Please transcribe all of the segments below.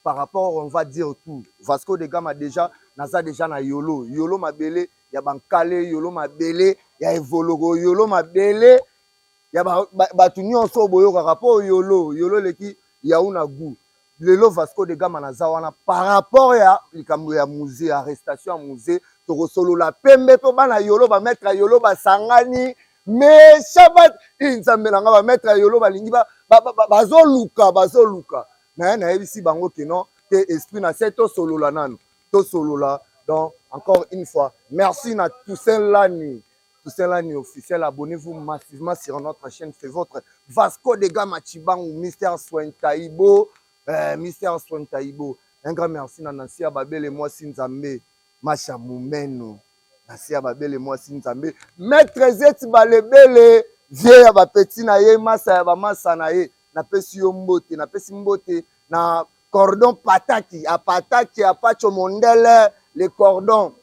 Par rapport on va dire tout Vasco de Gama dejà naza dejà na yolo yolo mabele ya bankale yolo mabele ya evoloko yolo mabele ya bato nyonso oyo boyokaka mpo yolo yolo eleki yau na gout. Lelo Vasco de Gama naza wana par rapport ya likambo ya musée, arrestation ya musée. Tokosolola pembe mpo bana yolo, ba maître ya yolo basangani méchant bat nzambe na nga. Ba maître ya yolo balingi bazoluka bazoluka naye, nayebisi bango ke non te, esprit na se, tosolola nanu, tosolola. Donc encore une fois, merci na Toussaint Lani, Toussaint Lani officiel. Abonnez-vous massivement sur notre chaîne. C'est votre Vasco de Gama Chibangu, Mister Sointaibo, Mister Sointaibo. Un grand merci na Nancy Ababele, mwasi Nzambe, Masha Mumeno, Nancy Ababele, mwasi Nzambe, Maître Zeti Balebele, vie ya bapeti na ye, masa ya bamasa na ye. Napesi yo mbote, napesi mbote na Cordon Pataki, Apataki, Apacho Mondele, les cordons,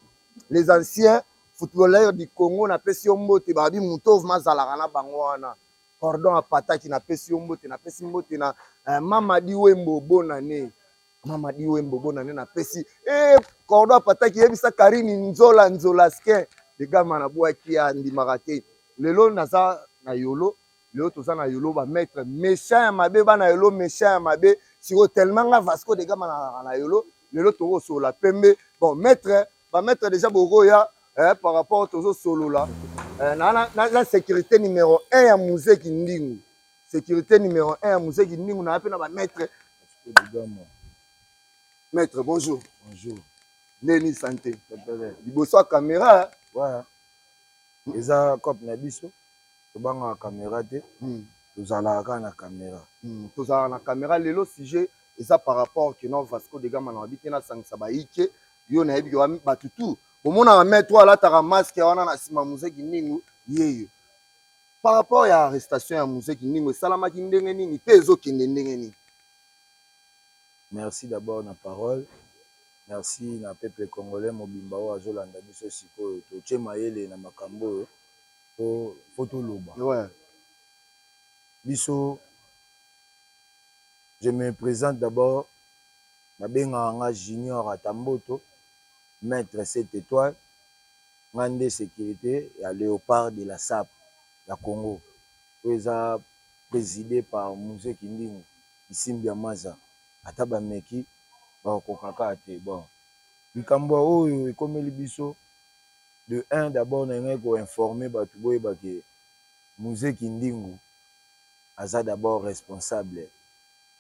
les anciens footballeurs du Congo, napesi yo mbote. Babi moto mazalaka na bango wana, Cordon Apataki, napesi yo mbote. Napesi mbote na Mamadi Wembo, bonane Mamadi Wembo, bonane. Napesi Cordon Apataki, yebisa Karini Nzola Nzola Skin de Gama nabwaki ya ndimaka te. Lelo naza na yolo, lelo toza na yolo, ba maître méchant ya mabe, bana yolo méchant ya mabe. Sikoyo tellement nga Vasco de Gama nazalaka na yolo, lelo tokosolola pembe. Bon, maître, ba maître déjà bokoya par rapport tozosolola na sécurité numéro 1 ya Musée Kindingu, sécurité numéro 1 ya Musée Kindingu, naa mpe na ba maître. Maître, bonjour. Bonjour. Ndeni santé liboso ya caméra? Ouais. Eza cope na biso, tobangaka caméra te. Tozalaka kaka na caméra. Tozalaka na caméra. Lelo sujet eza par rapport ke no Vasco de Gama na babi te, nasangisa bayike yo, nayebi ke bato tu bomonaka maître oyo alataka masque wana na nsima Musée Kindingu yeyo. Par rapport ya arrestation ya Musée Kindingu, esalamaki ndenge nini mpe ezokende ndenge nini? Merci d'abord na parole, merci na peuple congolais mobimba oyo azolanda biso. Sikoyo totie mayele na makambo oyo po fo toloba. Biso, je me présente d'abord, babengaka nga Junior Atamboto, maître 7 étoile. Nga nde sécurité ya Léopard de la Sape ya Congo oyo eza présidé par Musée Kindingu Isimbi ya Maza. Ata bameki, bakokoka kaka te. Bon, likambo oyo ekomeli biso, de un, d'abord nalingai koinformer bato, boyeba ke Musée Kindingu aza d'abord responsable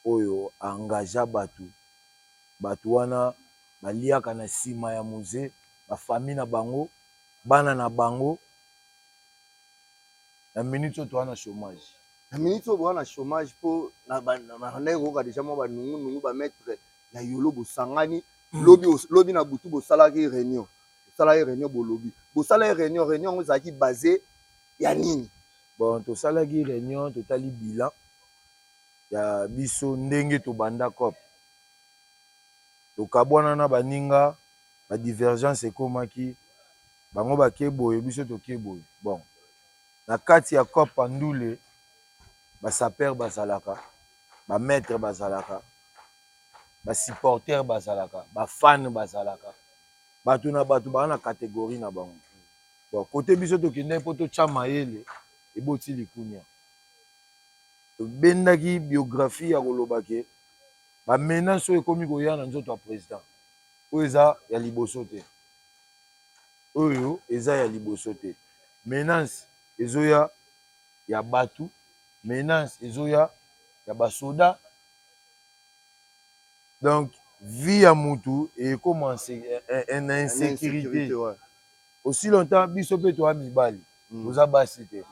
oyo aengagea bato. Bato wana baliaka na nsima ya musée, bafamille na bango, bana na bango. Na minute oyo toza na chômage. Na minute oyo boza na chômage mpo na koyoka déjà mwa banungunungu, ba maître ya yolo bosangani lobi, lobi na butu bosalaki réunion, bosalaki réunion, bolobi bosalaki réunion. Réunion yango ezalaki base ya nini? Bon, tosalaki réunion, totali bilan ya biso, ndenge tobanda cop, tokabwana na baninga, badivergence ekomaki, bango bake boye, biso toke boye. Bon, na kati ya cop andule, basapeur bazalaka, ba maître bazalaka, basupporter bazalaka, bafan bazalaka, bato na bato baa na catégorie na bango. Bon, kote biso tokendaki mpo totya mayele, eboti likunia. Tobendaki biographie ya koloba ke bamenace oyo ekomi koya na nzoto ya président oyo eza ya liboso te, oyo eza ya liboso te. Menace ezoya ya bato, menace ezoya ya basoda. Donc vie ya mutu ekoma na insécurité aussi longtemps biso mpe toya mibali, toza basi te.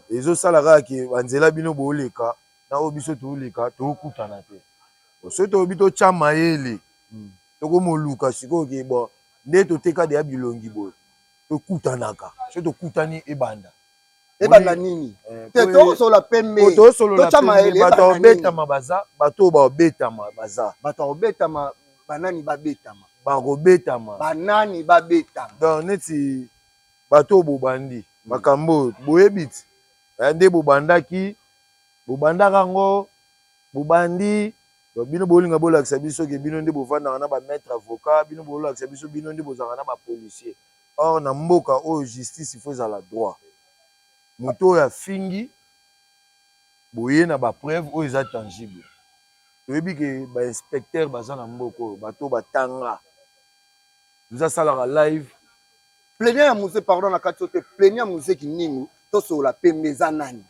Ezosala kaka ke banzela bino booleka na oyo biso tooleka, tookutana te. Soki tolobi totya mayele, tokomoluka sikoyo ke bon, nde toteka deya bilongi boye, tokutanaka. Soki tokutani, ebanda. Ebanda nini te? Tosola pembe. Totya mayele. Bato akobetama baza, bato oyo baobetama baza. Bato akobetama, banani babetama? Bakobetama. Banani babetama? Donc neti bato oyo bobandi makambo oyo, boyebi ti nde bobandaki, bobandaka yango, bobandi. Donc bino bolinga bolakisa biso ke bino nde bovandaka na ba maître avocat, bino bolakisa biso bino nde bozalaka na ba policier. Or na mboka oyo justice il faut ezala droit. Moto oyo afingi boye na ba preuve oyo eza tangible. Toyebi ke ba inspecteur baza na mboka oyo, bato batanga. Nous asalaka live. Plaignant ya Mzee, pardon na kati te, plaignant ya Mzee Kindingu tosolola pembe eza nani?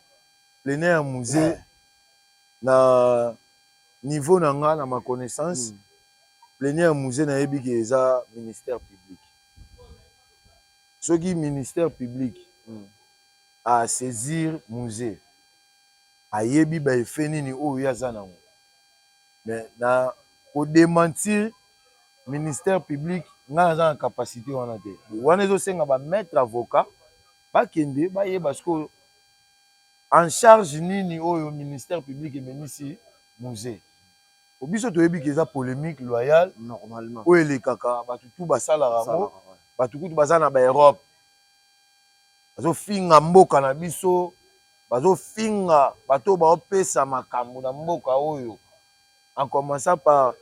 Plaignant ya Mzee, na niveau na nga, na ma connaissance, plaignant ya Mzee nayebi ke eza ministère public. Soki ministère public asaisir Mzee, ayebi ba effet nini oyo ye aza nango. Mais na kodémentir ministère public, ngai naza na capacité wana te. Wana ezosenga ba maître avocat bakende bayeba sikoyo en charge nini oyo ministère public ememisi Mzee. Po biso toyebi ke eza polémique loyale. Normalement. Oyo elekaka, bato tu basalaka yango, bato kutu baza na baEurope bazofinga mboka na biso, bazofinga bato oyo baopesa makambo na mboka oyo, en commençant par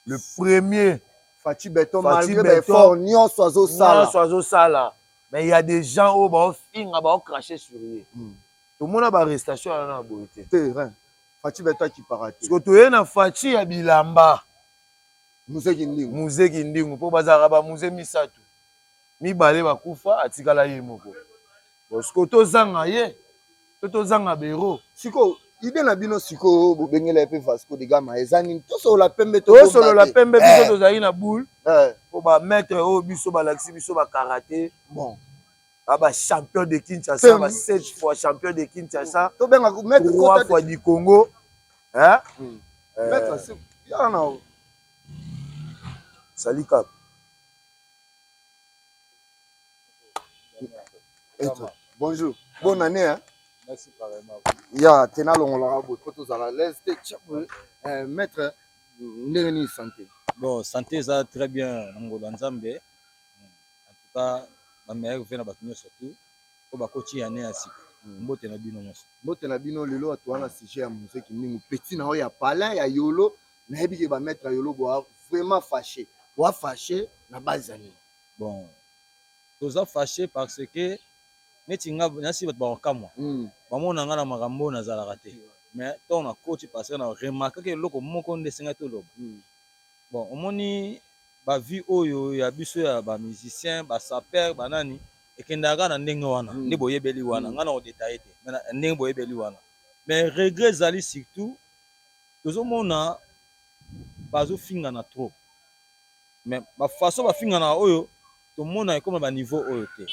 le premier Fatshi Béton. Fatshi malgré Béton, baeffort nyonso azosala. Nyonso azosala, mais il y a des gens oyo baofinga, baocrache sur ye. Tomona baarrestation wana na boye te. Te, rien. Fatshi Béton akipaka te. Parce que toye na Fatshi ya bilamba. Mzee Kindingu. Mzee Kindingu, mpo bazalaka baMzee misato, mibale bakufa, atikala ye moko. Bon, sikoyo tozanga ye to tozanga bero. Sikoyo idée na bino sikoyo, bobengela ye mpe Vasco de Gama, eza nini? Tosolola pembe. Tosolola pembe, biso tozalaki na boule mpo bamaître oyo biso balakisi biso bakarate, ba champion de Kinshasa, ba sept fois champion de Kinshasa, tobengaka maître trois fois du Congo, hein? Maître yaka na Sali kaka. Maître, bonjour, bonne année, hein? Merci pareillement. Ya te, nalongolaka boye po tozala l'aise te. Maître, ndenge nini santé? Bon, santé eza très bien na ngolu ya Nzambe. En tout cas, bameilleurs vœux na bato nyonso tu oyo bakoti année ya sika. Mbote na bino nyonso. Mbote na bino. Lelo bato wana, sujet ya Mzee Kindingu, petit na oyo ya palin ya Yolo. Nayebi ke bamaître ya Yolo boa vraiment fâché, boa fâché na base ya nini? Bon, toza fâché parce que neti nga nasi, bato bakokamwa, bamona nga na makambo oyo nazalaka te, mais ntango nakoti, parce que na remarquaki eloko moko nde esengaki toloba. Bon, omoni bavie oyo ya biso ya bamusicien, basapeur, banani, ekendaka kaka na ndenge wana nde boyebeli wana. Nga na kodétailler te, mais na ndenge boyebeli wana. Mais regret ezali surtout tozomona bazofingana trop, mais bafaçon bafinganaka oyo tomona ekoma baniveau oyo te.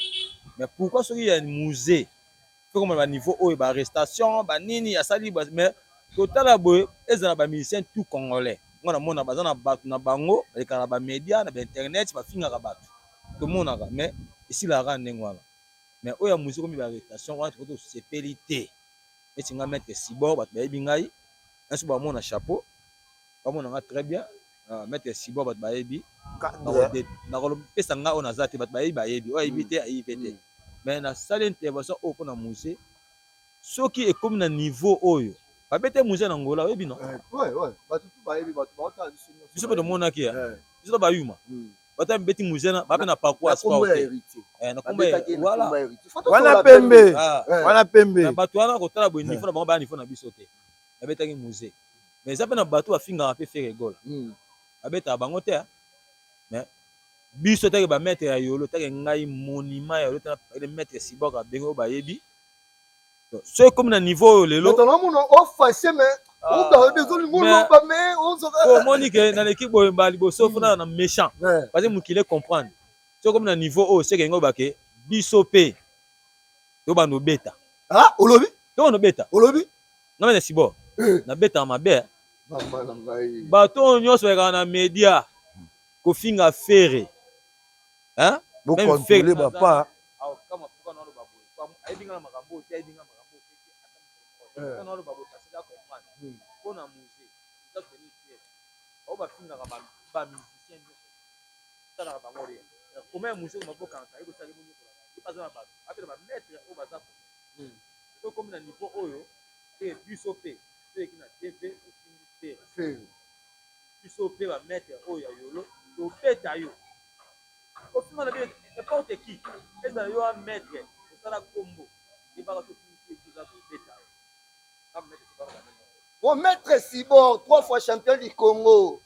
Mais pourquoi soki ya Mzee ekoma baniveau oyo, baarrestation, banini asali? Mais totala boye, ezala bamusicien tout congolais, nga namona baza na bato na bango balekaka na bamédia, na bainternet, bafingaka bato, tomonaka, mais esilaka kaka ndenge wana. Mais oyo ya Mzee komi baarrestation wana, toko tosepeli te. Neti nga maître Sibor, bato bayebi ngai nyonso, bamona chapeau, bamona nga très bien. Maître Sibor, bato bayebi, nakopesa nga oyo naza te. Bato bayebi, bayebi oyo ayebi te, ayebi pe te. Mais nasali intervention oyo mpona Mzee. Soki ekomi na niveau oyo babete Mzee na Ngola, oyebi no? Biso mpe tomonaki ya biso to bayuma, bato babeti Mzee na bape na parcours ya sport te. Na kombo, voilà. Wana pembe, wana pembe. Bato wana kotala boye, niveau na bango baya niveau na biso te. Babetaki Mzee, mais eza mpe na bato bafingaka mpe Ferre Gola, babetaka bango te. Mais biso take bamaître ya Yolo, take ngai monument ya Yolo, tena maître Sibok abenge oyo bayebi. Soki ekomi na niveau oyo lelo, omoni ke naleki boye ba liboso fona na méchant, parce que mokili comprendre. Soki ekomi na niveau oyo, seke yango bake biso mpe tobanda obeta. Olobi? Tobanda obeta. Olobi? Nga mene Sibor nabetaka mabe. Bato oyo nyonso balekaka na média kofinga Ferre. Bocontrôle bapa. Ayebi nga na makambo oyo te, ayebi nga makambo oyo te. Naloba boye parce que acomprendre mpona Mzee États-Unis te, oyo bafingaka bamusicien nyonso, esalaka bango rien. Koma ya Mzee mabokanga ye kosala bonyokolaka, baza na bato apena bamaître oyo baza kome. Soki komi na niveau oyo te, biso mpe toyeki na TV, ofingi Ferre. Biso pe ba maitre oyo ya yolo tobeta yo. Kofinga na bino n'importe qui ezala yo a maitre osala kombo yebaka soki toza kobeta yo. Mon maître Sibor, trois fois champion du Congo.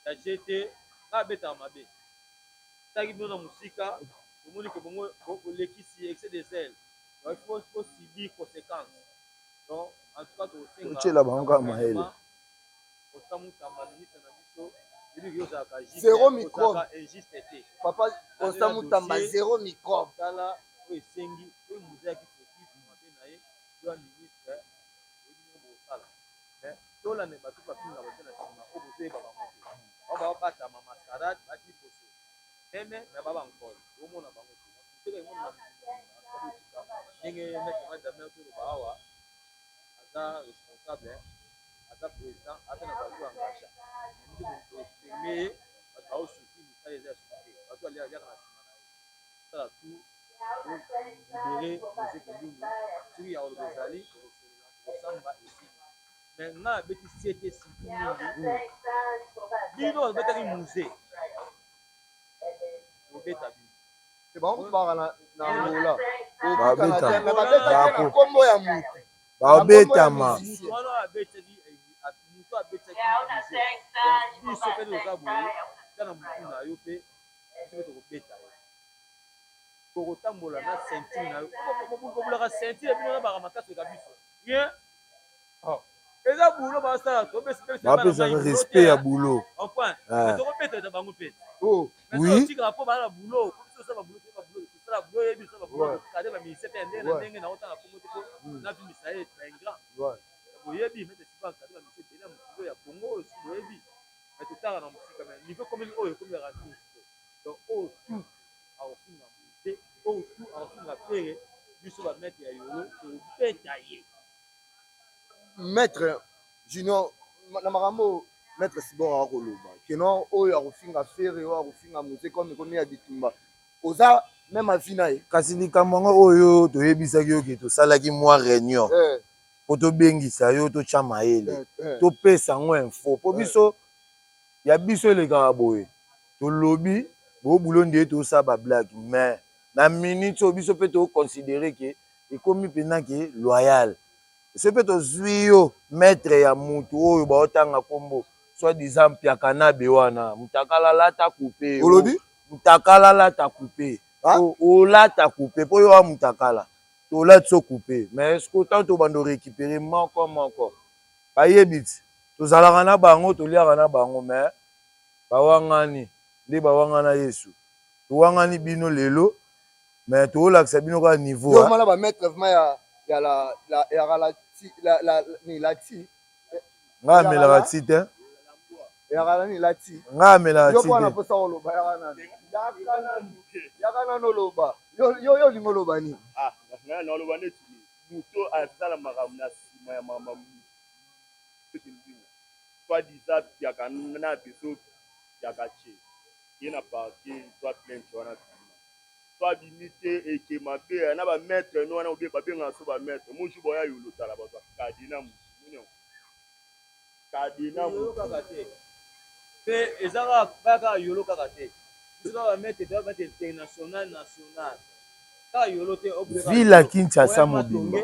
Ya GT, nga abetaka mabe. Taki bino na musika, omoni ke bongo bolekisi excès de zèle. Il faut faut subir conséquences. Donc en tout cas tosenga. Totiela bango kaka mayele. Constant Mutamba ministre na biso, yebi ke ozalaka juste. Zéro microbe. Injuste te. Papa Constant Mutamba zéro microbe. Tala oyo esengi oyo mzee aki fautif mabe na ye. Yo ya ministre oyebi ndenge bokosala mais tolanda bato bafinga bato na nsima oyo bozoyeba bango te bango baobatama mascarade bati poso meme me ba bankole bomona bango te moteka emoni na botika ndenge maître madame toloba awa aza responsable aza président aza na bato engagea biso tofirme ye bato baosouffrir misala eza ya suki te bato aliaka na nsima na ye sala tout libere Mzee Kindingu soki ya koloba ezali tokosolola tokosamba esili mais nga abeti sete surtout mingi bino babetaki Mzee tobeta bino bango kutu baka na Angola babetaki na kombo ya mutu babetama mutu wana abetaki mutu abetaki Mzee biso mpe toza boye tia na mutu na yo mpe biso mpe tokobeta yo Bokotambola na ceinture na yo. Bobulaka ceinture bino na baka makasi koleka biso. Rien. Oh. Eza boulot basala to besi besi bana mai respect ya boulot. Comprendre? Mais toko beta bango pe. Oh. Oui. Tika po bala boulot, po biso sala boulot, ba boulot, sala boulot yebi sala boulot, kade ba ministère pe ndenge na ndenge na otanga kombo te po na vimisa ye ba ingrat. Boyebi mais c'est pas kade ba ministère bela mokilo ya Congo aussi boyebi. Mais totala na mosika mais niveau commune oyo ekomi ya racisme. Donc oyo tout akofinga Mzee oyo tout akofinga Ferre biso ba maitre ya yolo tokobeta ye. Maitre Junior na makambo maitre Sibor akoloba keno oyo akofinga Ferre oyo akofinga Mzee comme ekomi ya bitumba oza meme avis na ye. Kasi likambo yango oyo toyebisaki yo ke tosalaki mwa reunion eh. po tobengisa yo totya mayele eh, eh. topesa yango info po biso ya biso elekaka boye tolobi bo boulot nde tosala ba blague mais na minute oyo biso pe to considere ke ekomi pena ke loyal soki pe tozui yo maitre ya mutu oyo baotanga kombo soit disant mpiakanabe wana mutakala lata coupe olobi mutakala lata coupe olata coupe po yo wa mutakala tolati so coupe mais est ce que tant tobanda orécupere moko moko bayebi ti tozalaka na bango toliaka na bango mais Bawangani nde bawangana yesu. Towangani bino lelo mais toolakisa bino kaka niveau. Yo omona ba maitre vraiment ya ya la la ya la ti la la ni la ti. Nga amelaka ti te. Ya la ni la ti. Nga amelaka ti te. Yo pona posa oloba ya nani. Yaka nanu. Yaka nanu oloba. Yo yo yo olingi oloba nini? Ah nga na oloba neti moto asala makambo na sima ya mama Soit disant piaka na biso piaka ce ye na parquet zwa plainte wana bima so abimi te eke mabe na ba maitre no wana obe babengaka so ba maitre moju boya yolo tala bazwa kadena mutu moni yango kadena mutu kaka te pe eza kaka baya kaka yolo kaka te biso kaka ba maitre toya maitre international national kaka yolo te Villa Kinshasa mobimba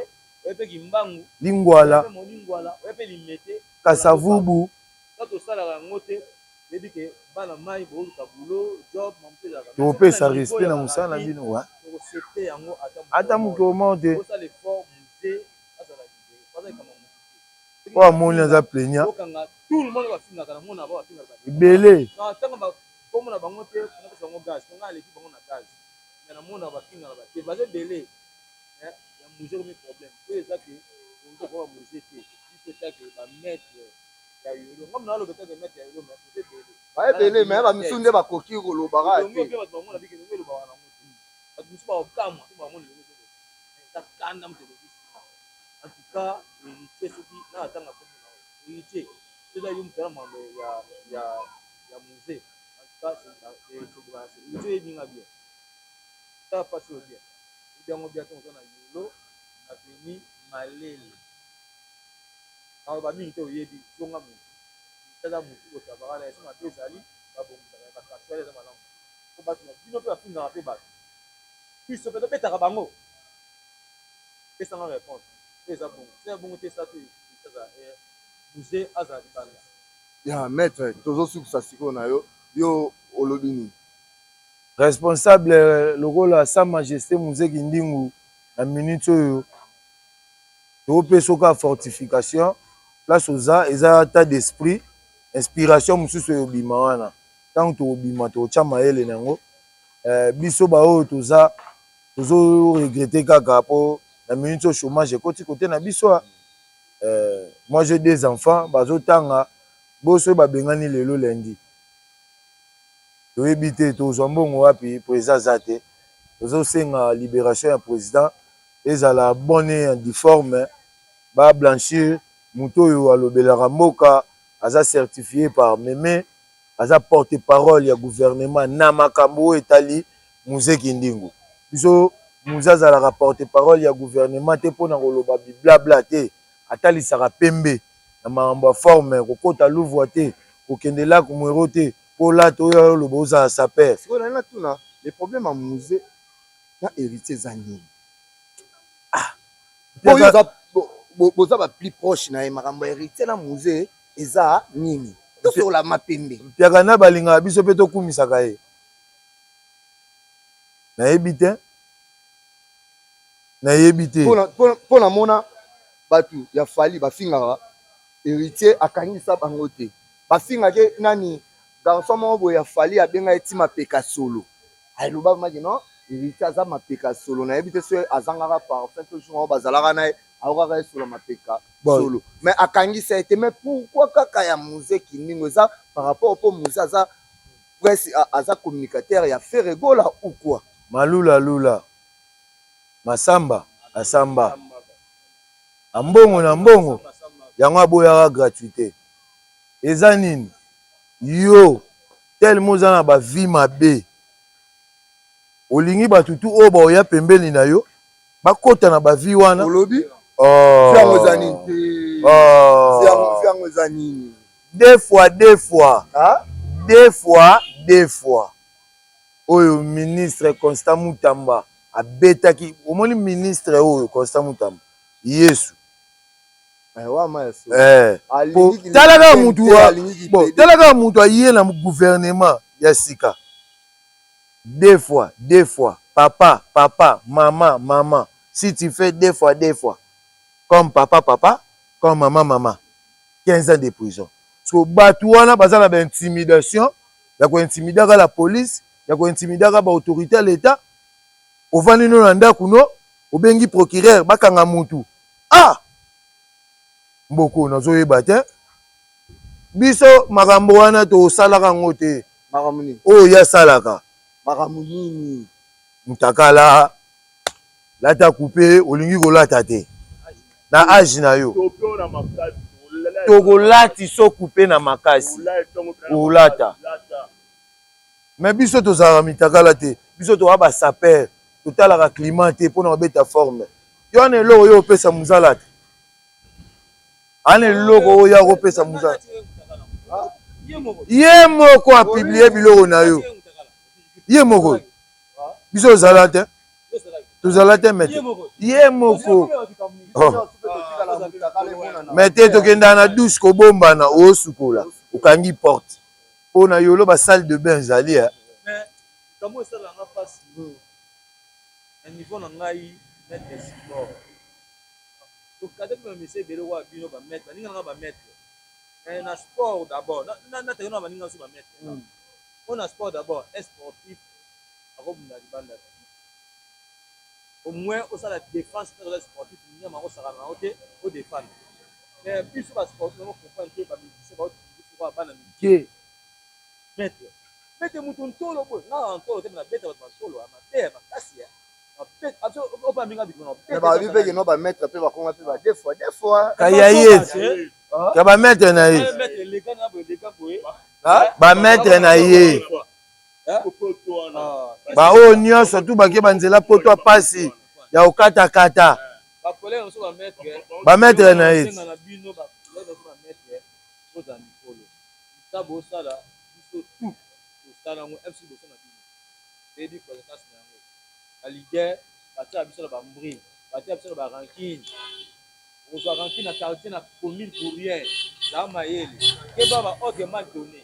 oye pe kimbangu lingwala oye pe molingwala oye pe limete kasavubu Soki tosalaka yango te toyebi ke bana mayi boluka boulot job mamutu ezalaka topesa respect na mosala na bino wa tokosepte yango ata mokolo moko te bosala effort musee azala libere aza likambo ya mutu te oyo amoni aza plaignant bokanga tout le monde bafingaka na mona ba bafingaka ebele ntango bakomona bango te napesa bango gaz po ngai aleki bango na gaz mais namona bafingaka ba te baza ebele ya musee komi problème oyo eza ke okoka musee te biso etake ba maître ya yolo ngam na aloba etake maître ya yolo mais toza ebele ba ebele mais ba misusu nde bakoki kolobaka te mpe bato bamona bike elongo elobaka nango te bato mosusu bakokamwa to bamona elongo ezoloba eza kanda moto elobisi en tout cas héritier soki na atanga kombo na yo héritier soki eza yo moto ya mambo ya ya ya musée en tout cas c'est héritier oyebi nga bien tala pasi oyo bien oyebi yango bien ntango oza na yolo na veni malele Maloba mingi te oyebi zonga mutu. Aza mutu botavaka na ye soki mabe ezali babongisaka ye ba eza malamu po batu na bino pe bafingaka pe batu biso pe tobetaka bango pesa nga reponse soki eza bongo soki eza bongo te sala muze azala libanda. Ya maitre tozosukisa sikoyo na yo yo olobi nini? Responsable lokola sa majeste Muze Kindingu na minute oyo topesa yo kaka fortification place oza eza etat d'esprit inspiration mosusu eyobima wana ntango tokobima tokotya mayele na yango eh, biso baoyo toza tozo regrette kaka mpo na minute oyo chômage ekoti kote na biso eh, moi j'ai deux enfants bazotanga boso babengani lelo lundi toyebi te tozwa mbongo wapi président aza te tozosenga libération ya président ezala bonne et en forme ba blanchir moto oyo alobelaka mboka aza certifié par meme aza porte parole ya gouvernement na makambo oyo etali Muze Kindingu biso Muze azalaka porte parole ya gouvernement te mpona koloba biblabla te atalisaka pembe na makambo ya forme kokota Luvua te kokende lac Mwero te mpo olata oyo oloba ozala saper. Sikoyo nalingi natuna le problème ya Muze na Heritier eza nini? Ah po yo oza boza ba plus proche na ye makambo ya Heritier na Muze eza nini? Tosolola mapembe. Mpiaka na balingaka biso mpe tokumisaka ye nayebi te nayebi te mpo namona bato ya Fally bafingaka Heritier akangisa bango te bafingaki nani garçon moko boye ya Fally abenga ye ti mapeka solo aloba maki non Heritier aza mapeka solo nayebi te soki azangaka parfum to jour moko bazalaka na ye ayokaka ye solo mapeka solo mais akangisa ye te mais pourquoi kaka ya Muze Kindingo eza par rapport mpo Muze aza presse aza communicateur ya Ferre Gola ou quoi? Malula lula Masamba asamba ambongo na mbongo yango aboyaka gratuite eza nini yo tellement oza na ba vie mabe olingi bato tu oyo baoya pembeni na yo bakota na ba vie wana olobi oh. yango eza nini te oh. yango eza nini deux fois deux fois ah? deux fois deux fois oyo ministre Constant Mutamba abetaki omoni ministre oyo Constant Mutamba Yesu eh, tala kaka mutu bon tala kaka mutu aye na gouvernement ya sika deux fois deux fois papa papa mama mama si tu fais deux fois deux fois comme papa papa comme mama mama 15 ans de prison so bato wana baza na baintimidation ya kointimidaka la police ya kointimidaka baautorité ya l'etat ovandi no na ndako no obengi procureur bakanga mutu ah mboko nazoyeba te biso makambo wana tosalaka yango te oyo ye asalaka makambo nini mutakala lata coupe olingi kolata te na age na yo tokolati so coupe na makasi olata mais biso tozalaka mitakala te biso toza ba sapeur totalaka climat te mpona kobeta forme yo wana eloko yo opesa mozala te ana eloko oyo ya kopesa mozala ye moko apublie biloko na yo ye moko biso ozala te tozala te mete ye moko oh. mete tokendaka na douche kobombana osukola okangi porte mpo na yolo ba salle de bain ezali eh. Mais likambo esala nga pasi na niveau na ngai maître support tokade mpe bamese ebele oyo bino ba maître baninga na nga ba maître eh, na sport d'abord nateke na baninga biso ba maître mpo na sport d'abord un sportif akobunda libanda te au moins osala défense mpe oza sportif nyama akosakana na yo te odefendre mais biso ba sportif nango comprendre te ba musicien ba biso kwa bana mike maître maître moto ntolo boye nga na ntolo te na beta bato ba ntolo ya mabe ya makasi ya babi mpe kino ba maître mpe bakonga mpe ba deux fois deux fois kaya ye ya ba maître na ye ba maître na ye baoyo nyonso tu bake banzela poto pasi ya kokatakata ba maître na ye. Sa bosala biso tout tosala yango MC liboso na bino toyebi consequence na yango. Ba leader batiaka biso na ba mbri, batiaka biso na ba rancune. Okozwa rancune na quartier na commune pour rien. Zala mayele. Keba ba ordre mal donne.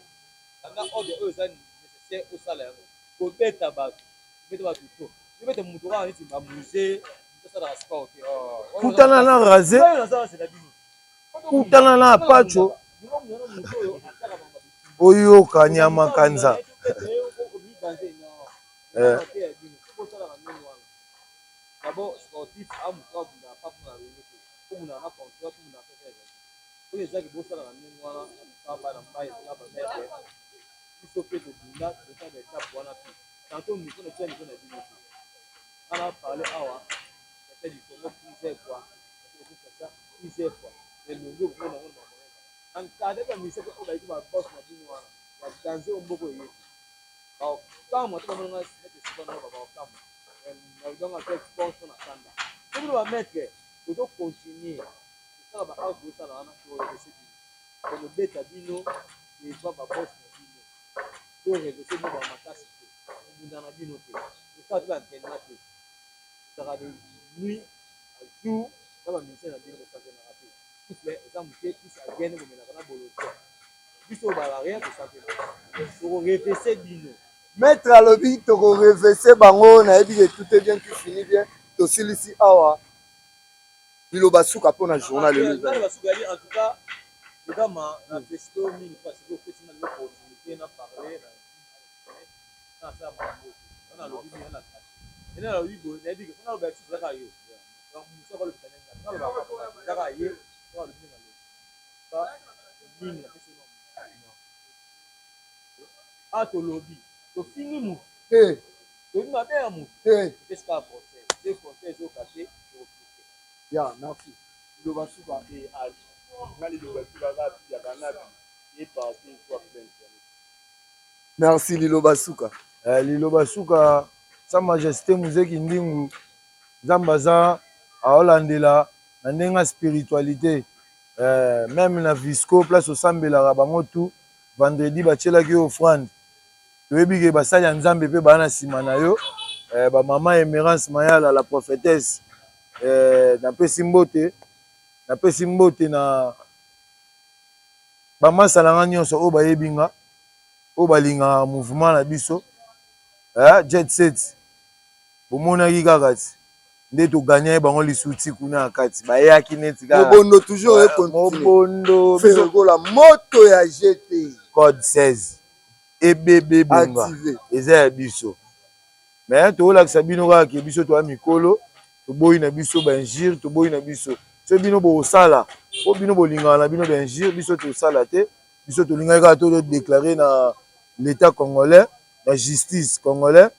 Landa ordre oyo eza necessaire osala yango. Kobeta bato, kobeta bato trop. Kobeta moto kaka neti ba musee, moto asalaka sport te. Oh, Kutana na raze. Kutana na apacho. Oyoka nyama kanza. Eh. Tokobeta bino devant ba boss na bino to revese bino ba makasi te kobunda na bino te kosala pe ba entrainement te ezalaka de nuit à jour na ba musiciens na bino kosantenaka te souffle eza moke plus agene komelaka na bolodja biso ba rien kosantenaka toko revese bino. Maitre alobi toko revese bango nayebi ke tout est bien qui finit bien tosilisi awa. Liloba suka mpo na journal lelo eza nini? Suka yali en tout cas Odama na felicite yo mingi parce que opesi nga lelo opportunité na parler na na sala makambo te na lobi mingi na crache ene na lobi boye nayebi ke mpona loba lisusu ezaka yo donc mosu akolobisa ndenge nga naloba ezaka ye to alobi ndenge alobi mingi napesi yo a tolobi tofingi motu te toyebi mabe ya motu te topesi kaka conseil te conseil ezoyoka te tokoplike ya merci liloba suka te age nga liloba suka kaka ya kanabi e parti soit plainte. Merci liloba suka. Eh, liloba suka sa majesté Mzee Kindingu Nzambe aza aolandela na ndenge ya spiritualité eh, meme na Visco place osambelaka bango tout vendredi batielaki yo offrande toyebi ke basali ya Nzambe pe baa na sima na yo eh, ba mama Emerance Mayala la prophetesse eh, napesi mbote napesi mbote na bamasa na nga nyonso oyo bayebi nga oyo balingaka mouvement na biso eh, jet set bomonaki kaka ti nde togagnaki bango lisuti kuna na kati bayaki neti kaka mobondo toujours e continue mobondo feregola moto ya gt code 16 ebebe bonga eza ya biso mais tokolakisa bino kaka ke biso toya mikolo toboyi na biso ba injure toboyi na biso soki bino bokosala po bino bolingaka na bino ba injure biso tosala te biso tolingaki kaka to déclarer na l'état congolais na justice congolais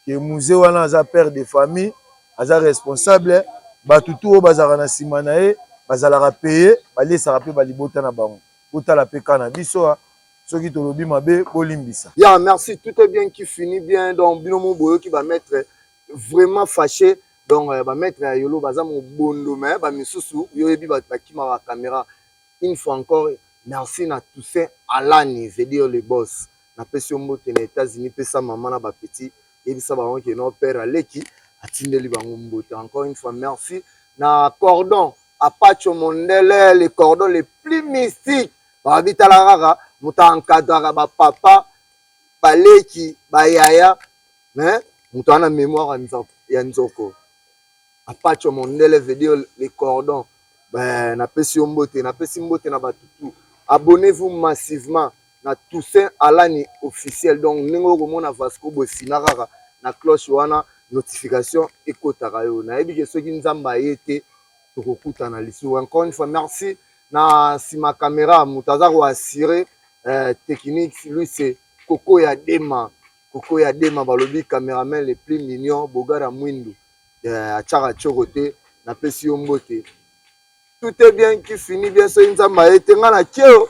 ke muze wana aza père de famille aza responsable bato tu oyo bazalaka na nsima na ye bazalaka paye baliesaka mpe balibota na bango botala mpe ka na biso soki tolobi mabe bolimbisa. Ya merci tout est bien qui finit bien donc bino mo boyoki ba maître vraiment fâché donc euh, ba maître ya yolo baza mobondo mais ba misusu yo yebi ba bakima ba caméra une fois encore merci na Toussaint Alani veut dire le boss napesi yo mbote na États-Unis pesa maman na ba petit yebisa bango ke non père aleki atindeli bango mbote encore une fois merci na cordon Apacho mondele le cordon le plus mystique babi tala kaka moto encadraka ba papa baleki bayaya mais moto wana mémoire ya nzoko Apacho mondele veut dire le cordon ben napesi yo mbote napesi mbote na bato tout abonnez-vous massivement na Toussaint Alani officiel donc ndenge okomona Vasco boye fina kaka na cloche wana notification ekotaka yo nayebi ke soki Nzambe aye te tokokutana lisusu encore une fois merci na nsima camera moto aza ko assurer euh, technique lui c'est Koko ya Dema Koko ya Dema balobi cameraman le plus mignon bogara mwindu euh, atiaka tshoko te napesi yo mbote tout est bien qui finit bien soki Nzambe aye te nga na kio.